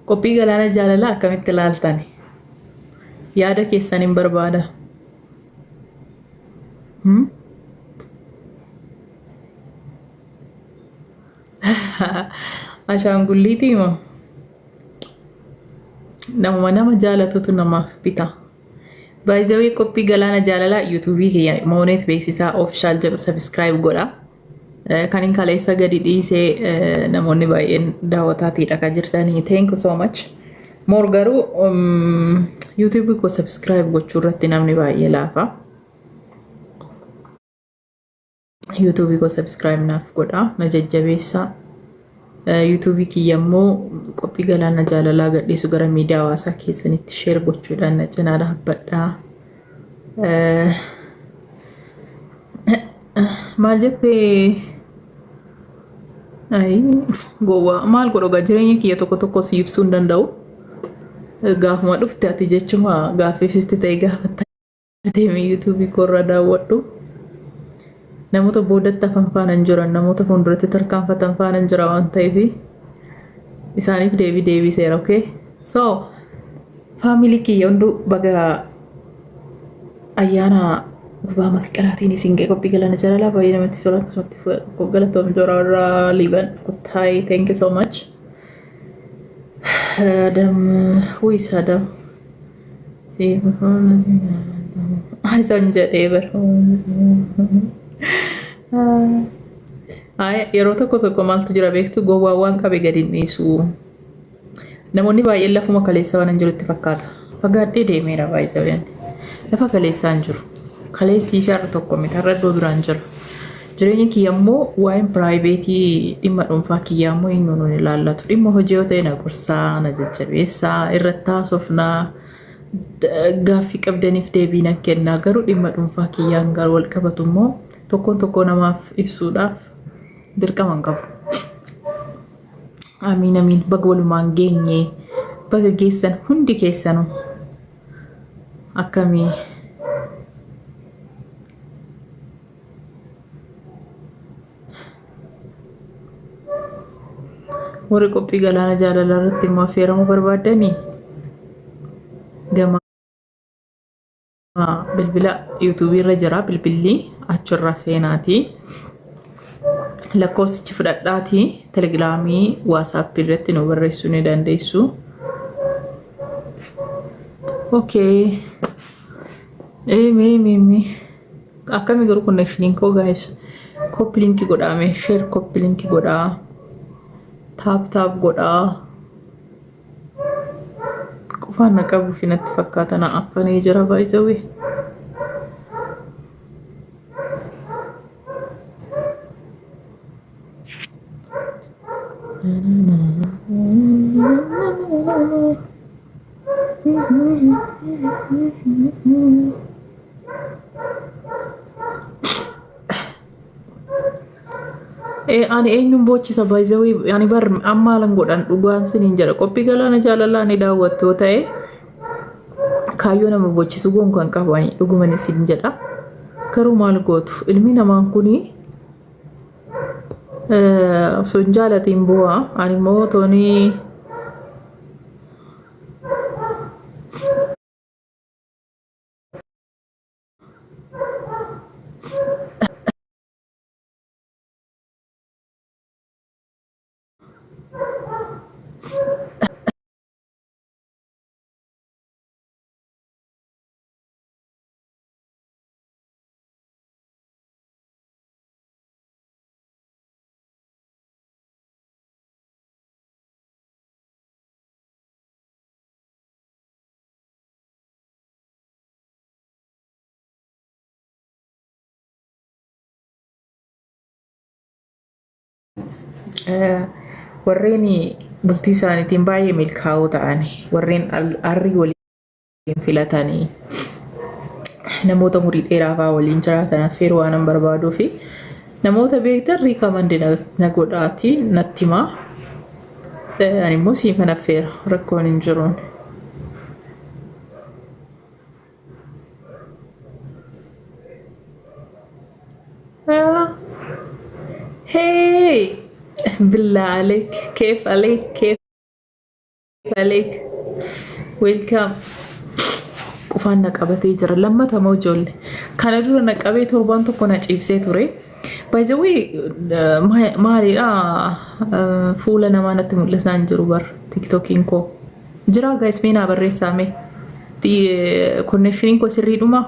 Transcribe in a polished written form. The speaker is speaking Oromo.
Qophii galaana jaalalaa akkamitti ilaaltani? Yaada keessan hin barbaada. Hmm? Ashaangulliitii moo? Namuma nama jaalatutu namaaf bita. By the way qophii galaana jaalalaa yuutuubii kiyya Mooneet Beeksisaa Official jedhu subscribe godha. Kan hin kaleessa gadi dhiisee namoonni baay'een daawwataatiidha kan jirtanii. Thank you so much. More garuu yuutuubii koo subscribe gochuu irratti namni baay'ee laafa. Yuutuubii koo subscribe naaf godha na jajjabeessaa. Yuutuubii kiyya immoo qophii galaana jaalalaa gadhiisu gara miidiyaa hawaasaa keessanitti share gochuudhaan na cinaa dhaabbadhaa. Maal jettee gowwaa maal godhu gaa jireenya kiyya tokko tokko si ibsuu hin danda'u. Gaafuma dhufte ati jechuma gaaffiif sitti ta'e gaafatta. Deemi yuutuubii koorraa daawwadhu. Namoota boodatti hafan faana hin jiran, namoota fuulduratti tarkaanfatan faana hin jira waan ta'eef isaaniif deebii deebiseera. Okay? So, faamilii kiyya hunduu baga ayyaana gubaa masqalaatiin isin ga'e. Qophii galaana jaalalaa baay'ee namatti tola, akkasumatti galatoom jora warra Liiban kuttaayee, thank you so much. Adam, who is Adam? Isaan jedhee bara. Yeroo tokko tokko maaltu jira beektu, gowwaa waan qabe gadi hin dhiisu. Namoonni baay'een lafuma kaleessa waan hin jirutti fakkaata. Fagaadhee deemeera baay'ee. Lafa kaleessaa hin jiru. Kaleessii fi har'a tokko miti, har'a iddoo biraan jira. Jireenya kiyya immoo waa'een private dhimma dhuunfaa kiyyaa immoo eenyuun hin ilaallatu. Dhimma hojii yoo ta'e na gorsaa, na jajjabeessaa, irratti haasofnaa, gaaffii qabdaniif deebii nan kennaa. Garuu dhimma dhuunfaa kiyyaan gara wal qabatu immoo tokkoon tokkoo namaaf ibsuudhaaf dirqama hin qabu. Amiin amiin, baga walumaan geenye, baga geessan hundi keessanuu. Akkamii? Warri qophii galaana jaalalaa irratti immoo affeeramuu barbaaddanii gama bilbila yuutuubii irra jira, bilbilli achirra seenaatii lakkoofsichi fudhadhaatii telegiraamii, waasaappii irratti nu barreessuu ni dandeessu. Okay. Mee mee mee akkami garuu connectioniin koo guys? Copy link godhaa mee, share, copy link godhaa, tap tap godhaa. Qufaan na qabuuf natti fakkaata, na affanee jira by the way. Ani eenyuun boochisa by the way? Ani bar amma maalan godhan, dhugaan siniin jedha, qophii galaana jaalalaa ni daawwattoo ta'e kaayyoo nama boochisu gonkumaa hin qabu, ani dhuguman isin jedha. Garuu maal gootu, ilmi namaan kuni osoo hin jaalatiin bu'aa, ani immoo toonii warreen bultii isaaniitiin baay'ee milkaa'oo ta'an, warreen arrii waliin filatanii namoota umurii dheeraa fa'aa waliin jiraatan affeeruu waan hin barbaaduu fi namoota beektan recommend na godhaati natti himaa. Ani immoo siifan affeera, rakkoon hin jiruun. Hey! بالله عليك، كيف عليك كيف. Aleek. Welcome. Qufaan na qabatee jira. Lammata moo ijoollee? Kana dura na qabee torbaan tokko na ciibsee ture. By the way, maalidha, fuula namaa natti mul'isaa hin jiru bar TikTokiin koo. Jira guys, mee naa barreessaa mee. Connectioniin koo sirriidhumaa?